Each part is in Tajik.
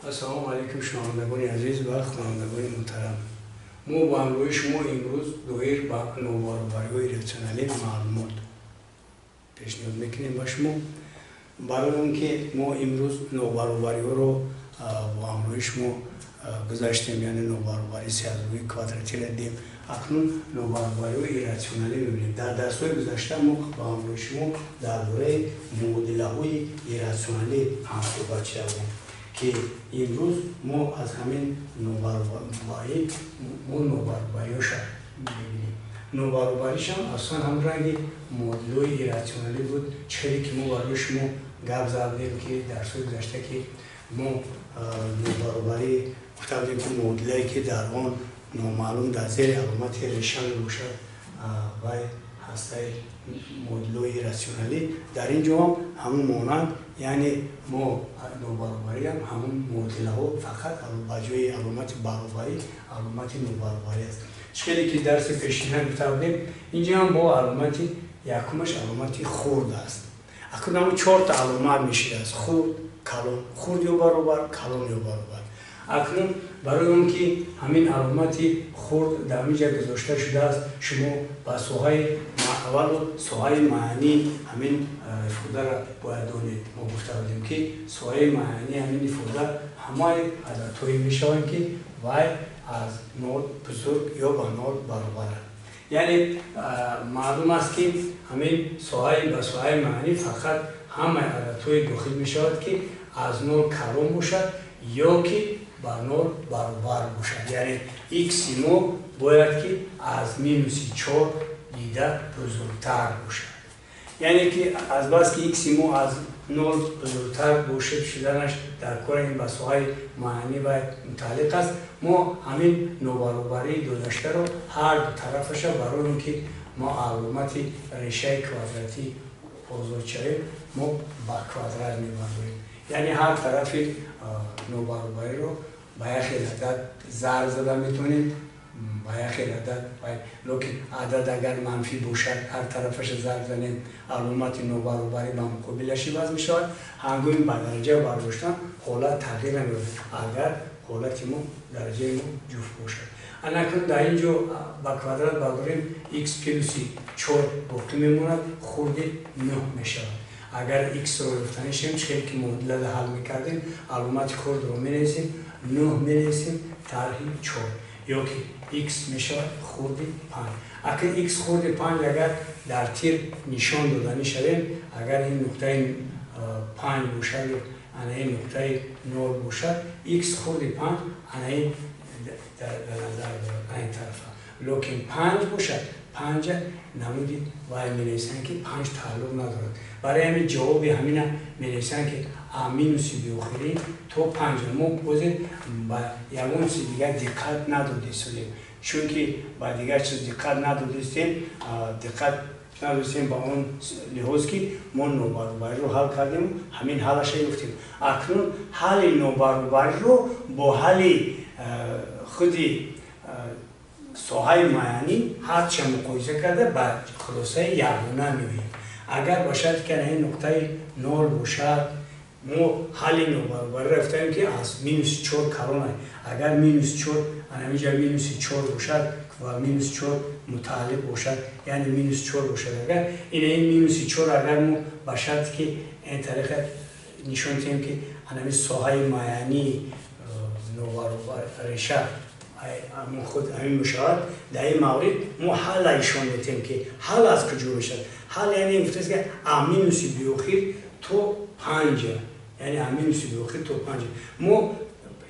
Ассалому алайкум, шунавандагони азиз ва хонандагони муҳтарам. Мо бо ҳамроҳи шумо имрӯз доир ба нобаробариҳои ирратсионалӣ маълумот пешниҳод мекунем ба шумо. Барои он ки мо имрӯз нобаробариҳоро бо ҳамроҳи шумо гузаштем, яъне нобаробарии сеазовии квадратиро дидем, акнун нобаробариҳои ирратсионалӣ мебинем. Дар дарсҳои гузашта мо бо ҳамроҳи шумо дар бораи муодилаҳои ирратсионалӣ ҳамсӯҳбат шуда будем, ки имрӯз мо аз ҳамин нобаробарӣ мо нобаробариҳоша мебинем. Нобаробаришам асосан ҳамон ранги муодилаҳои ирратсионалӣ буд, чӣ ки мо барои шумо гап зада будем, ки дарсҳои гузашта ки мо нобаробарӣ гуфта будем, ки муодилае ки дар он номаълум дар зери аломати реша мебошад, вай ҳастаи муодилаҳои ирратсионалӣ. Дар ин ҷо ҳам ҳамон монанд, яъне мо нобаробариам ҳамон муодилаҳо, фақат ба ҷои аломати баробарӣ аломати нобаробарӣ аст. Чӣ хеле ки дарси пешина гуфта будем, инҷа ҳам бо аломати якумаш аломати хурд аст. Акнун ҳамон чорта аломат мешидааст: хурд, калон, хурд ё баробар, калон ё баробар. Акнун барои он ки ҳамин аломати хурд дар ҳамин ҷа гузошта шудааст, шумо ба соҳаи аввалу соҳаи маънии ҳамин ифодаро бояд донед. Мо гуфта будем, ки соҳаи маънии ҳамин ифода ҳамаи ададҳое мешаванд, ки вай аз нол бузург ё ба нол баробаранд. Яъне маълум аст, ки ҳамин соҳаи ба соҳаи маънӣ фақат ҳамаи ададҳое дохил мешавад, ки аз нол калон бошад ё ки ба нол баробар бошад. Яъне икси мо бояд ки аз минуси чор дида бузургтар бошад. Яъне ки азбаски икси мо аз нол бузургтар бошад шуданаш дар кори ин ба соҳаи маънӣ вай мутааллиқ аст, мо ҳамин нобаробарии додаштаро ҳар ду тарафаша барои он ки мо аломати решаи квадратӣ озод шавем, мо ба квадрат мебардорем. Яъне ҳар тарафи нобаробариро ба як хел адад зарб зада метавонем, ба як хел адад, лекин адад агар манфӣ бошад, ҳар тарафаша зарб занем, аломати нобаробарӣ ба муқобилаш иваз мешавад. Ҳангоми ба дараҷа бардоштан ҳолат тағйир намеёбад, агар ҳолати мо дараҷаи мо ҷуфт бошад. Анакун дар ин ҷо ба квадрат бардорем, х плюси чор боқӣ мемонад, хурди нӯҳ мешавад. Агар х-ро ёфтанӣ шем, чӣ хел ки муодиларо ҳал мекардем, аломати хурдро менависем, нӯҳ менависем, тарҳи чор, ё ки х мешавад хурди панҷ. Акн х хурди панҷ агар дар тир нишон доданӣ шавем, агар ин нуқтаи панҷ бошад, ана ин нуқтаи нол бошад, х хурди панҷ ана ин дар назар дорад, ана ин тарафа. Лекин панҷ бошад, панҷа намуди вай менависанд, ки панҷ тааллуқ надорад. Барои ҳамин ҷавоби ҳамина менависанд, ки а минуси беохирӣ то панҷа. Мо ҳозир ба ягон чизи дигар диққат надодистем, чунки ба дигар чиз диққат надодистем, диққат надодистем ба он лиҳоз, ки мо нобаробариро ҳал кардем, ҳамин ҳалаша ёфтем. Акнун ҳалли нобаробариро бо ҳалли худи соҳаи маънӣ ҳарча муқоиса карда ба хулосаи ягона меоем. Агар ба шарте ки ин нуқтаи нол бошад, мо ҳалли нобаробариро ёфтаем, ки аз минуси чор калон. Агар минуси чор анамиҷа минуси чор бошад ва минуси чор мутааллиқ бошад, яъне минуси чор бошад, агар ин минуси чор агар мо ба шарте ки ин тариқа нишон диҳем, ки анами соҳаи маънии нобаробар реша ҳамон худ ҳамин мешавад, дар ин маврид мо ҳалла ишон медиҳем, ки ҳал аз куҷо мешавад. Ҳал яъне гуфтааст, ки а минуси беохир то панҷа, яъне а минуси беохир то панҷа. Мо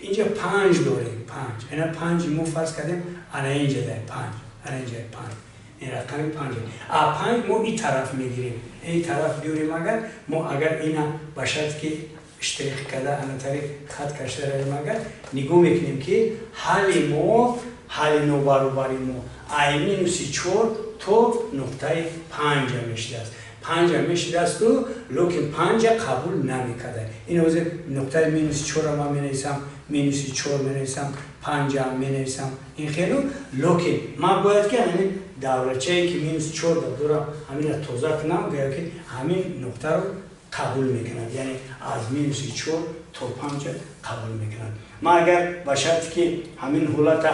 инҷа панҷ дорем, панҷ ина панҷи мо фарз кардем, ана инҷа дар панҷ, ана инҷа панҷ, ин рақами панҷ, а панҷ мо ин тараф мегирем, ин тараф биёрем. Агар мо агар ина ба шарте ки штрих карда ана тариқ хат кашида равем, агар нигоҳ мекунем, ки ҳалли мо, ҳалли нобаробари мо ай минуси чор то нуқтаи панҷа мешидааст, панҷа мешидаасту, лекин панҷа қабул намекарда. Ин ҳозир нуқтаи минуси чорро ман менависам, минуси чор менависам, панҷа менависам, ин хелу, лекин ман бояд ки ҳамин даврачае ки минуси чор дорам, ҳамина тоза кунам, гӯям, ки ҳамин нуқтаро қабул мекунад, яъне аз минуси чор то 5 қабул мекунад. Ман агар ба шарте ки ҳамин ҳолата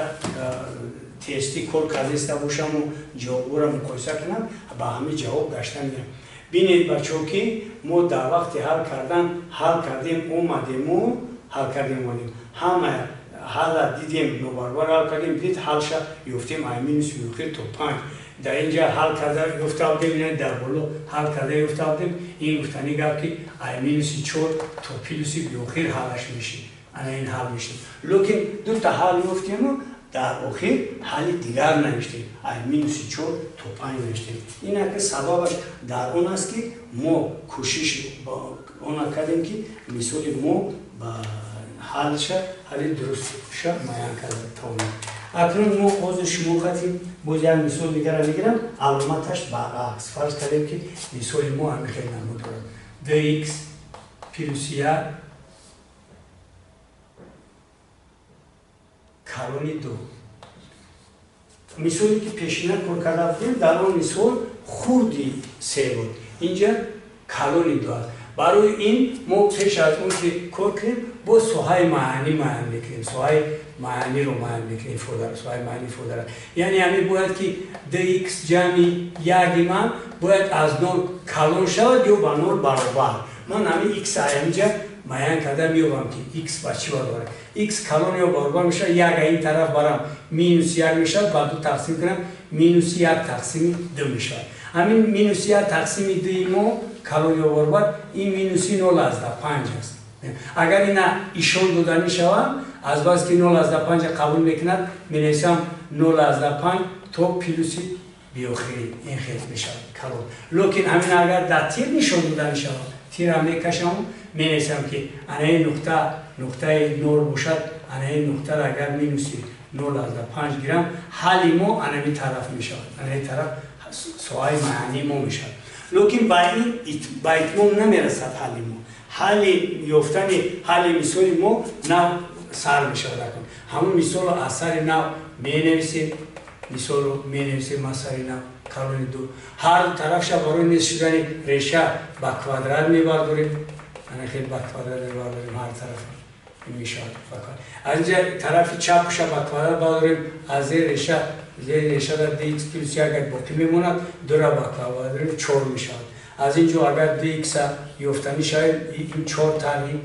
тестӣ кор кардаиста бошаму ҷавобҳоро муқоиса кунам, ба ҳамин ҷавоб гашта меоям. Бинед, бачаҳо, ки мо дар вақти ҳал кардан ҳал кардем, омадему ҳал кардем, омадем, ҳама ҳалла дидем, нобаробар ҳал кардем, дид ҳалша ёфтем ай минуси охир то 5. Дар инҷа ҳал карда ёфта будем, дар боло ҳал карда ёфта будем. Ин гуфтани гап, ки ай минуси 4 то плюси биохир ҳалаш мешид, ана ин ҳал мешид. Лекин дута ҳал ёфтему дар охир ҳалли дигар навиштем, ай минуси 4 то 5 навиштем. Ин ака сабабаш дар он аст, ки мо кӯшиш она кардем, ки мисоли мо ба ҳалша, ҳалли дурустша муайян карда тавонем. Акнун мо ҳозир шумо хати боз як мисол дигара мегирам, аломаташ баръакс. Фарз кардем, ки мисоли мо ҳамин хел намуд дорад: dx плюс 1 калони 2. Мисоле ки пешина кор карда будем, дар он мисол хурди 3 буд, инҷа калони 2 аст. Барои ин мо пеш аз он ки кор кунем, бо соҳаи маънӣ муайян мекунем, соҳаи маъниро муайян мекунем, ифодара, соҳаи маъни ифодара. Яъне ҳамин бояд ки dx ҷамъи яки ман бояд аз нол калон шавад ё ба нол баробар. Ман ҳамин x ҳаминҷа муайян карда меёбам, ки x ба чӣ баробар. X калон ё баробар мешавад, як ин тараф барам, минус 1 мешавад, ба 2 тақсим кунам, минус 1 тақсими 2 мешавад. Ҳамин минус 1 тақсими 2 мо калон ё баробар ин минуси 0,5 аст. Агар ина ишон доданӣ шавам, азбаски 0,5 қабул мекунад, менависам 0,5 то плюси биохирӣ, ин хел мешавад калон. Лекин ҳамин агар дар тир нишон доданӣ шавад, тирам мекашам, менависам, ки ана ин нуқта нуқтаи нол бошад. Ана ин нуқтаро агар минуси 0,5 гирам, ҳалли мо анами тараф мешавад, ана ин тараф соҳаи маънии мо мешавад. Лекин ба ин ба итмом намерасад ҳалли мо. Ҳалли ёфтани ҳалли мисоли мо нав сар мешавад. Акун ҳамун мисолро аз сари нав менависем, мисолро менависем аз сари нав. Калони 2, ҳар тарафша барои нест шудани реша ба квадрат мебардорем, ана хел ба квадрат мебардорем ҳар тарафа, мешавад. Аз инҷа тарафи чапша ба квадрат бардорем, аз зери реша, зери решада dx плюс 1 агар боқӣ мемонад, дура ба квадрат дорем, 4 мешавад. Аз ин ҷо агар dx ёфтанӣ шавад, ин 4 тарҳи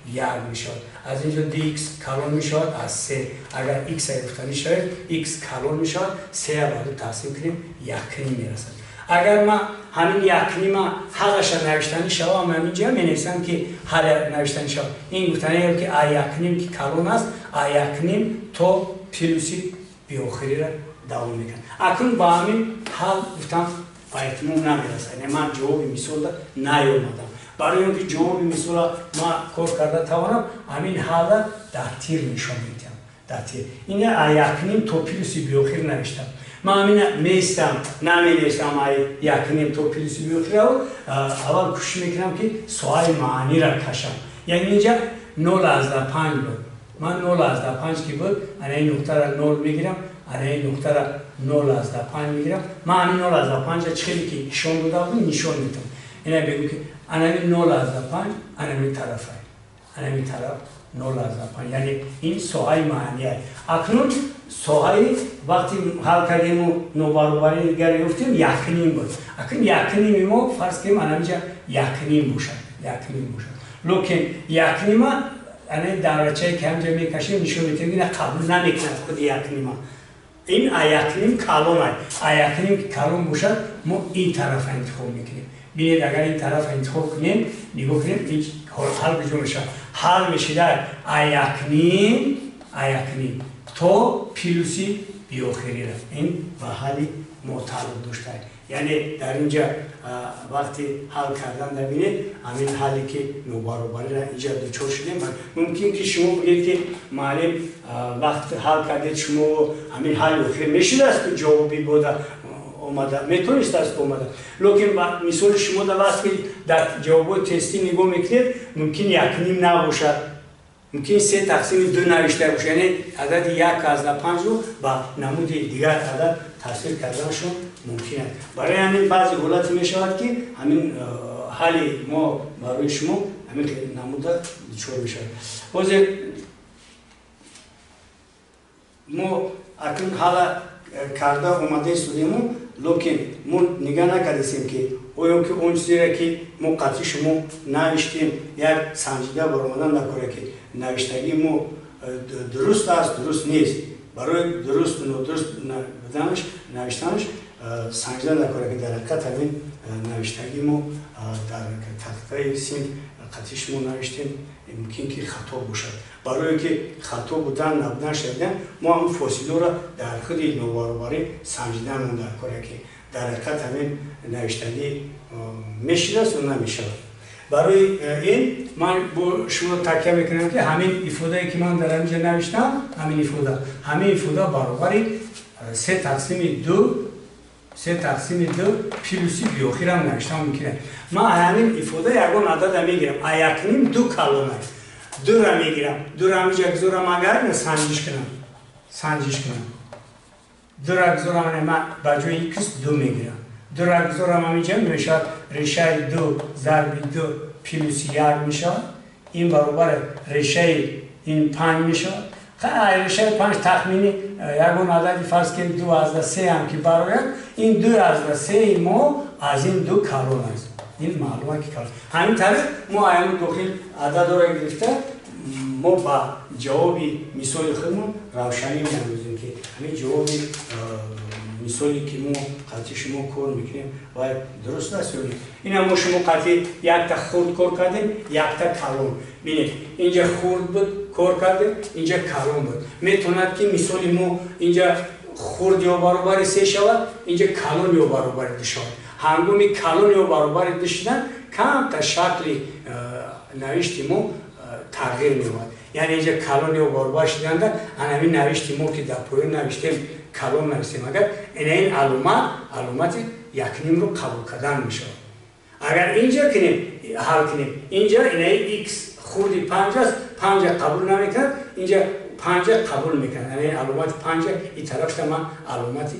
1 мешавад. Аз ин ҷо dx калон мешавад аз 3. Агар x ёфтанӣ шавад, x калон мешавад, 3 ба 2 тақсим кунем, 1,5 мерасад. Агар ман ҳамин 1,5-а ҳалаша навиштанӣ шавам, ҳаминҷа менависам, ки ҳал навиштанӣ шавад, ин гуфтанӣ, ки а 1,5 ки калон аст, а 1,5 то плюси биохирира давом мекунад. Акнун ба ҳамин ҳал гуфтам ба итмом намерасад, яъне ман ҷавоби мисолда наёмадам. Барои он ки ҷавоби мисола ман кор карда тавонам, ҳамин ҳалла дар тир нишон медиҳам. Дар тир ина а 1,5 то плюси биохир навиштам. Ман ҳамина меистам, наменависам ай 1,5 то плюси биохирро. Аввал кӯшиш мекунам, ки соҳаи маънира кашам. Яъне инҷа 0,5 буд. Ман 0,5 ки буд, ана ин нуқтара нол мегирам, ана ин нуқтара 0,5 мегирам. Ман ҳамин 0,5 чӣ хеле ки нишон дода будам, нишон медиҳам. Ина бегӯ, ки анами 0,5 анами тарафа, анами тараф 0,5, яъне ин соҳаи маъния. Акнун соҳаи вақти ҳал кардему нобаробарии дигар ёфтем, 1,5 буд. Акнун 1,5-и мо фарз кунем анамиҷа 1,5 бошад, 1,5 бошад. Лекин 1,5-а ана даврачае ки ҳамҷа мекашем, нишон медиҳем, ина қабул намекунад худи 1,5-а. Ин а 1,5 калон ай, а 1,5 ки калон бошад, мо ин тарафа интихоб мекунем. Бинед, агар ин тарафа интихоб кунем, нигоҳ кунем, ин ҳал куҷо мешавад? Ҳал мешида а 1,5, а 1,5 то плюси биохирира. Ин ба ҳалли мо тааллуқ дошта. Яъне дар инҷа вақти ҳал кардан бинед, ҳамин ҳалле ки нобаробариро инҷа дучор шудем. Мумкин ки шумо бигӯед, ки муаллим, вақт ҳал кардед шумо, ҳамин ҳалли охир мешудааст, ки ҷавоби бода омада метонистааст омада. Лекин мисоли шумо дар вақте ки дар ҷавобҳои тестӣ нигоҳ мекунед, мумкин 1,5 набошад, мумкин се тақсими ду навишта бошад, яъне адади 1,5-ро ба намуди дигар адад тасвир карданашон мумкин аст. Барои ҳамин баъзе ҳолате мешавад, ки ҳамин ҳалли мо барои шумо Ҳамин намуда дучор мешавад. Ҳозир мо акнун ҳала карда омада истодему, лекин мо нигаҳ накардистем, ки оё ки он чизеро, ки мо қатъи шумо навиштем, як санҷида баромадан накора, ки навиштагии мо дуруст аст, дуруст нест. Барои дуруст нодуруст буданаш, навиштанаш санҷида накора, ки дар ҳақиқат ҳамин навиштагии мо дар тахтаи синф қатъи шумо навиштем, мумкин ки хато бошад. Барое ки хато будан набудан шавидан, мо ҳамин фосиларо дар худи нобаробарӣ санҷидан дар коре, ки дар ҳақиқат ҳамин навиштагӣ мешидааст ё намешавад. Барои ин ман бо шумо такя мекунам, ки ҳамин ифодае, ки ман дар ҳаминҷа навиштам, ҳамин ифода баробари се тақсими ду, се тақсими ду плюси биохирам навиштам мумкин аст. Ман ҳамин ифода ягон адада мегирам, а якним ду калона, дура мегирам, дура ҳаминҷа гузорам. Агар санҷиш кунам, дура гузорам, ман ба ҷои икс ду мегирам, дура гузорам ҳаминҷа, мешавад решаи ду зарби ду плюси як мешавад. Ин баробари решаи ин панҷ мешавад. Решаи панҷ тахмини ягон адади, фарз кунем, 2,3 ҳам ки барояд, ин 2,3 мо аз ин ду калон аст. Ин маълума, ки калон. Ҳамин тариқ мо аями дохил ададро гирифта, мо ба ҷавоби мисоли худмон равшанӣ меандозем, ки ҳамин ҷавоби мисоле, ки мо қатъи шумо кор мекунем, вай дуруст аст ё не. Ина мо шумо қатъи якта хурд кор кардем, якта калон. Бинед, инҷа хурд буд, кор кардем, инҷа калон буд. Метавонад, ки мисоли мо инҷа хурд ё баробари се шавад, инҷа калон ё баробари ду шавад. Ҳангоми калон ё баробари ду шудан, камта шакли навишти мо тағйир меёбад. Яъне инҷа калон ё баробар шуданда, анамин навишти мо, ки дар поён навиштем, калон навистем агар, ина ин аломат аломати якнимро қабул кардан мешавад. Агар инҷа кунем, ҳал кунем, инҷа инаи икс хурди панҷ аст, панҷа қабул намекунад, инҷа панҷа қабул мекунад. Яъне аломати панҷа и тарафшта ман аломати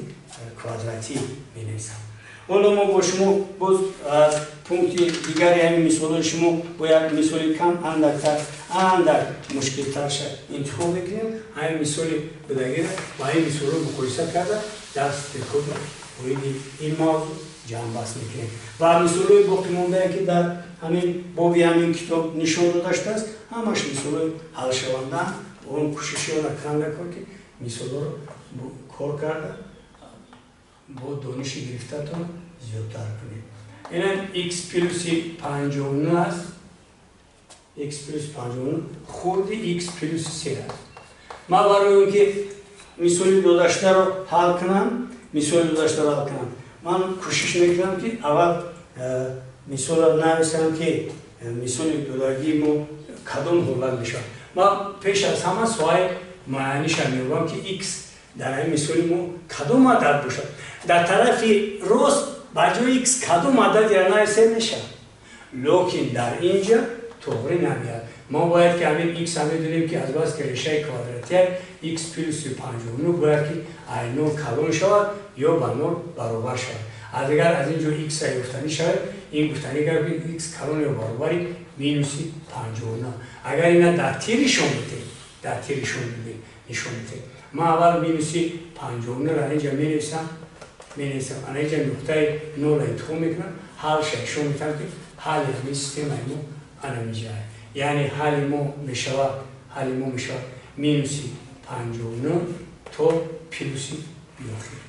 квадратӣ менависам. Ҳоло мо бо шумо боз аз пункти дигари ҳамин мисолҳои шумо бо як мисоли кам андактар, андак мушкилтарша интихоб мекунем. Ҳамин мисоли будагиро ба ҳамин мисолҳо муқоиса карда, дарси худро оиди ин мавзӯъ ҷамъбаст мекунем ва мисолҳои боқимондае, ки дар ҳамин боби ҳамин китоб нишон дода шудааст, ҳамаш мисолҳои ҳалшавандаанд. Он кӯшишҳоро кам накун, ки мисолҳоро кор карда, бо дониши гирифтатон зиёдтар кунед. Ина x плюси 59 аст, x плюс 59 хурди x плюси се аст. Ман барои он ки мисоли додашударо ҳал кунам, ман кӯшиш мекунам, ки аввал мисолро нависам, ки мисоли додагии мо кадом ҳолат мешавад. Ман пеш аз ҳама соҳаи муайяниша меёбам, ки x дар ҳамин мисоли мо кадом адад бошад. Дар тарафи рост ба ҷои x кадом ададеро нависем, мешавад, лекин дар ин ҷа тоғрӣ намеяд. Мо бояд ки ҳамин x медонем, ки азбаски решаи квадратия, x плюси 59 бояд ки ай нол калон шавад ё ба нол баробар шавад. Агар аз ин ҷо x ёфтанӣ шавад, ин гуфтанӣ гап, ки x калон ё баробари минуси 59. Агар ина дар тир нишон бидем, ман аввал минуси 59-ро инҷа менависам, ана инҷа нуқтаи нолро интихоб мекунам, ҳалша нишон метавам, ки ҳалли ҳамин системаи мо ана инҷа. Яъне ҳалли мо мешавад минуси 59 то плюси биохир,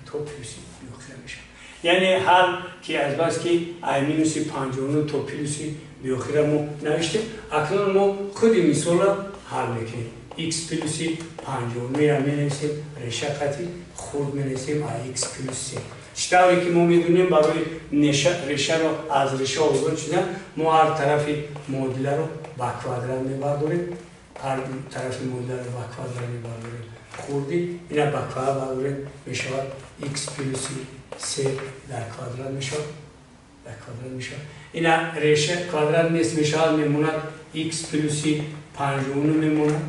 то плюси биохир мешавад. Яъне ҳал ки азбаски ай минуси 59 то плюси биохира мо навиштем, акнун мо худи мисолро ҳал мекунем. X плюси 59-ро менависем, реша қати хурд менависем а x плюс се. Чӣ тавре ки мо медонем, барои решаро аз реша озод шудан, мо ҳар тарафи муодиларо ба квадрат мебардорем. Ҳар тарафи муодиларо ба квадрат мебардорем, хурди ина ба квадрат бардорем, мешавад x плюси се дар квадрат мешавад, ина реша квадрат нест мешавад, мемонад x плюси 59 мемонад,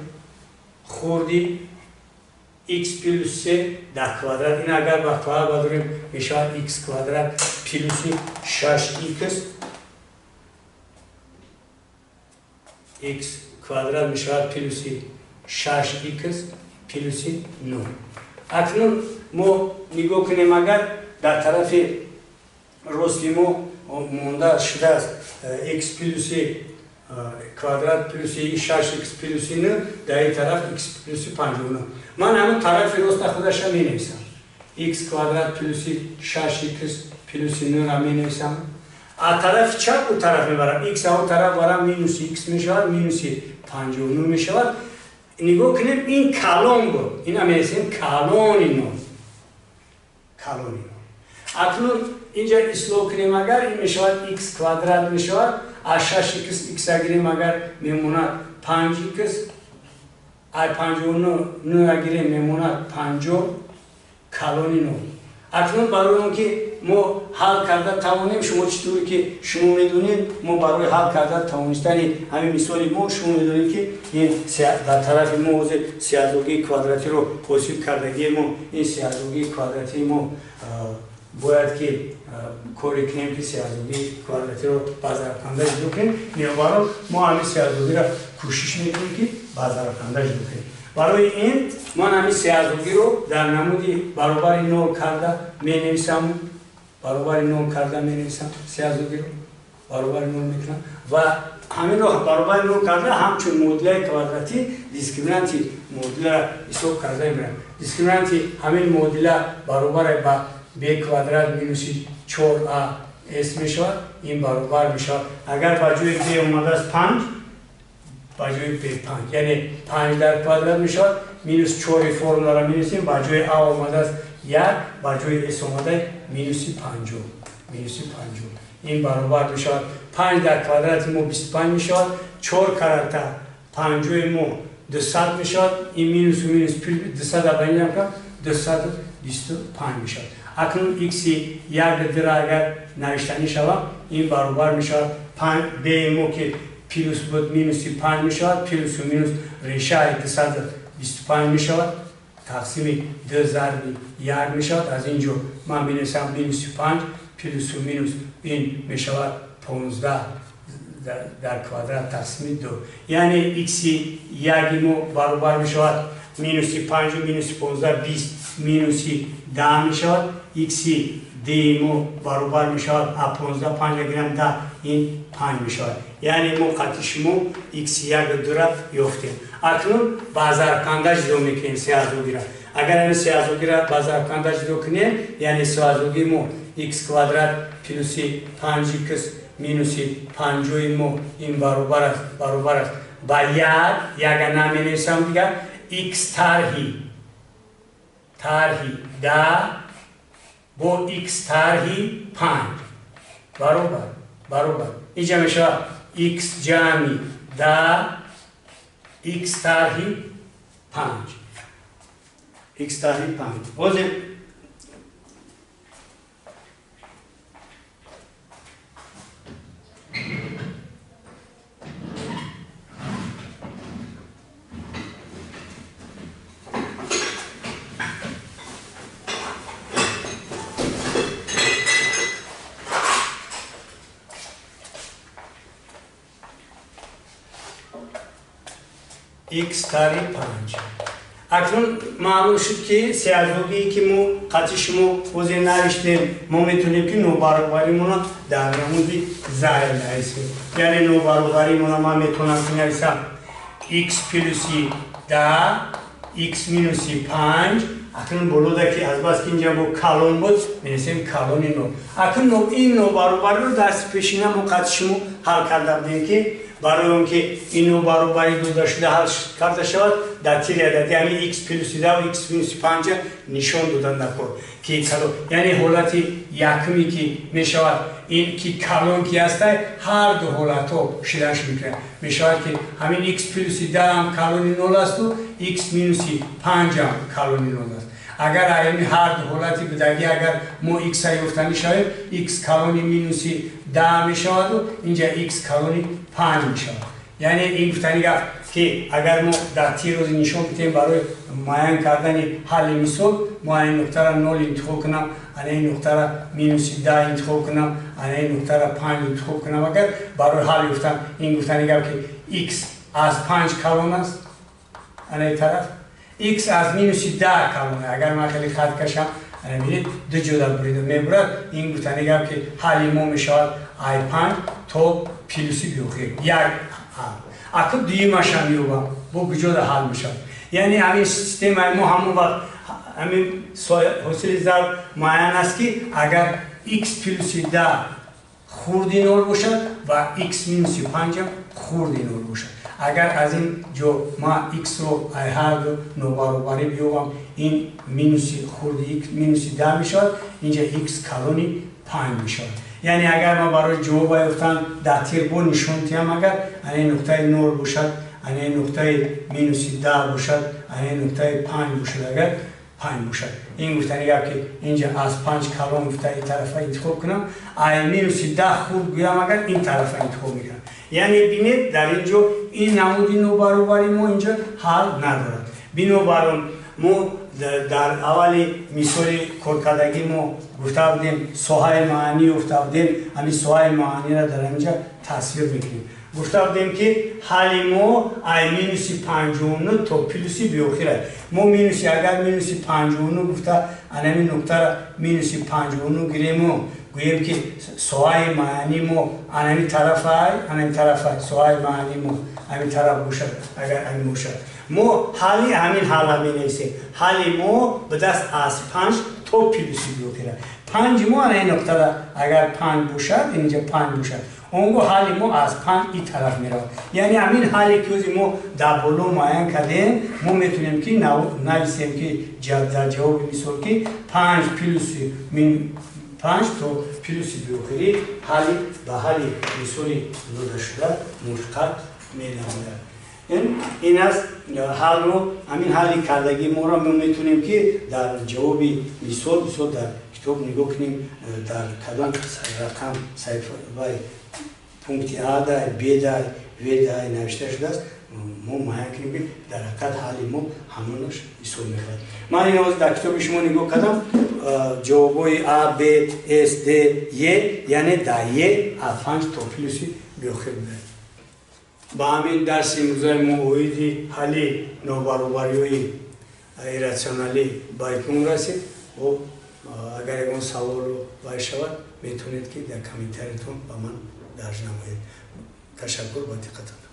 хурди x плюс се дар квадрат. Ин агар ба квадрат бардорем, мешавад x квадрат плюси 6x. x квадрат мешавад плюси 6x плюси 9. Акнун мо нигоҳ кунем, агар дар тарафи рости мо монда шудааст x плюси квадрат плюси 6x плюси 9, дар ин тараф x плюси 59. Ман ҳамин тарафи роста худаша менависам. X квадрат плюси 6x плюси 9-ра менависам. А тарафи чап у тараф мебарам. X а у тараф барам минуси x мешавад, минуси 59 мешавад. Нигоҳ кунем, ин калон буд. Ина менависем калони нол. Калони нол. Акнун инҷа ислоҳ кунем, агар ин мешавад x квадрат мешавад, а 6x x гирем, агар мемонад 5x, а 59 9 гирем мемонад 50 калони нол. Акнун барои он ки мо ҳал карда тавонем, шумо чӣ туре ки шумо медонед, мо барои ҳал карда тавонистани ҳамин мисоли мо, шумо медонед ки ин дар тарафи мо ҳозир сеазогии квадратиро ҳосил кардагии мо, ин сеазогии квадратии мо бояд ки коре кунем ки сеазогии квадратиро ба зарбканда ҷудо кунем. Бинобар он мо ҳамин сеазогиро кӯшиш мекунем ки ба зарбканда ҷудо кунем. Барои ин ман ҳамин сеазогиро дар намуди баробари нол карда менависам, баробари нол карда менависам, сеазогиро баробари нол мекунам ва ҳаминро баробари нол карда ҳамчун муодилаи квадратӣ дискриминанти муодиларо ҳисоб карда мебарам. Дискриминанти ҳамин муодила баробар ба b квадрат минуси 4a s мешавад, ин баробар мешавад. Агар ба ҷои b омадааст 5, ба ҷои b 5, яъне 5 дар квадрат мешавад, минус 4 формуларо менависем, ба ҷои a омадааст 1, ба ҷои s омада минуси 50, минуси 50. Ин баробар мешавад 5 дар квадрати мо 25 мешавад, 4 карата 50 мо 200 мешавад, ин минусу минус плюс 200 ба ин ҳам 225 мешавад. Акнун x-и 1 дира агар навиштанӣ шавад, ин баробар мешавад 5 b мо ки плюс буд минуси 5 мешавад, плюсу минус решаи 225 мешавад, тақсими 2 зарби 1 мешавад. Аз ин ҷо ман менависам минуси 5 плюсу минус ин мешавад 15 дар квадрат тақсими 2. Яъне x-и 1 мо баробар мешавад минуси 5 минуси 15 20 минуси 10 мешавад. X-и d мо баробар мешавад а 15 5 гирам 10, ин 5 мешавад. Яъне мо қатъи шумо x1 2-ра ёфтем. Акнун ба зарбканда ҷудо мекунем сеазогиро. Агар ҳамин сеазогиро ба зарбканда ҷудо кунем, яъне сеазогии мо x квадрат плюси 5x минуси 5 мо ин баробар аст ба 1, 1 наменависам дигар, x тарҳи 10 бо x тарҳи 5 баробар. Инҷа мешавад x ҷамъи 10 x тарҳи 5, x тарҳи 5. Ҳозир x тарҳи 5. Акнун маълум шуд ки сеазогие ки мо қатъи шумо ҳозир навиштем, мо метавонем ки нобаробаримонро дар намуди зайл нависем. Яъне нобаробаримонро ман метавонам ки нависам x плюси 10 x минуси 5. Акнун болода ки азбаски инҷа бо калон буд, менависем калони нол. Акнун ин нобаробариро дарси пешина мо қатъи шумо ҳал карда будем ки барои он ки ин нобаробарӣ дода шуда ҳал карда шавад, дар тири адади ҳамин x плюси 10 ва x минуси 5 нишон додан даркор ки яъне ҳолати якуме ки мешавад ин ки калон ки ҳастай, ҳар ду ҳолатҳо шиданаш мекунад. Мешавад ки ҳамин x плюси 10 ҳам калони нол асту x минуси 5 ҳам калони нол аст. Агар ҳамин ҳар ду ҳолати будагӣ агар мо x-а ёфтанӣ шавем, x калони минуси 10 мешаваду инҷа x калони 5 мешавад. Яъне ин гуфтани гап ки агар мо дар тир рӯзи нишон бидем барои муайян кардани ҳалли мисол, мо ин нуқтаро 0 интихоб кунам, ана ин нуқтаро минуси 10 интихоб кунам, ана ин нуқтаро 5 интихоб кунам, агар барои ҳал ёфтан ин гуфтани гап ки x аз 5 калон аст, ана ин тараф, x аз минуси 10 калон. Агар ман хеле хат кашам, ана бинед, ду ҷода бурида мебурад. Ин гуфтани гап, ки ҳалли мо мешавад ай 5 то плюси биохир як ҳал. Аку дуюмаша меёбам, бо куҷода ҳал мешавад? Яъне ҳамин системаи мо ҳамон вақт ҳамин ҳосили зарб муайян аст, ки агар x плюси 10 хурди нол бошад ва x минуси 5 хурди нол бошад. Агар аз ин ҷо ма x-ро ай ҳар ду нобаробарӣ биёбам, ин минуси хурди x минуси 10 мешавад, инҷа x калони 5 мешавад. Яъне агар ман барои ҷавоба ёфтан дар тир бо нишон диҳам, агар ана нуқтаи нол бошад, ана нуқтаи минуси 10 бошад, ана нуқтаи 5 бошад, агар 5 бошад, ин гуфтани гап, ки инҷа аз 5 калон гуфта ин тарафа интихоб кунам, ай минуси 10 хурд гӯям, агар ин тарафа интихоб мекунам. Яъне бинед, дар ин ҷо ин намуди нобаробари мо инҷо ҳал надорад. Бинобар он мо дар аввали мисоли коркардагӣ мо гуфта будем, соҳаи маънӣ ёфта будем. Ҳамин соҳаи маъниро дар инҷа тасвир мекунем. Гуфта будем, ки ҳалли мо ай минуси 59 то плюси биохир аст. Мо минуси, агар минуси 59 гуфта, анами нуқтаро минуси 59 гирему гӯем, ки соҳаи маъни мо анами тарафай, анами тарафай, соҳаи маъни мо ҳамин тараф бошад, агар ҳамин бошад, мо ҳалли ҳамин ҳалла менависем. Ҳалли мо ба даст аз 5 то плюси биохира. 5 мо ана ин нуқтара агар 5 бошад, инҷа 5 бошад, он гоҳ ҳалли мо аз 5 ин тараф меравад. Яъне ҳамин ҳалле, ки ози мо дар боло муайян кардем, мо метавонем, ки нависем, ки дар ҷавоби мисол, ки 5 плюси 5 то плюси биохирӣ ҳалли ба ҳалли мисоли додашуда мувофиқат менамояд. Ин аст ҳалро. Ҳамин ҳалли кардагии моро мо метавонем, ки дар ҷавоби мисол дар китоб нигоҳ кунем, дар кадом рақам саҳифа, пункти а дай, б дай, в дай навишта шудааст, мо муайян кунем, ки дар ҳақиқат ҳалли мо ҳамонаш ҳисоб мехӯрад. Ман ин ҳозир дар китоби шумо нигоҳ кардам, ҷавобҳои а, б, с, д, е, яъне дар е аз 5 то плюси биохир будад. Ба ҳамин дарси имрӯзаи мо оиди ҳалли нобаробариҳои ирратсионалӣ ба итмом расид. Агар ягон саволу вай шавад, метавонед, ки дар комментариятон ба ман дарҷ намоед. Ташаккур ба диққататон.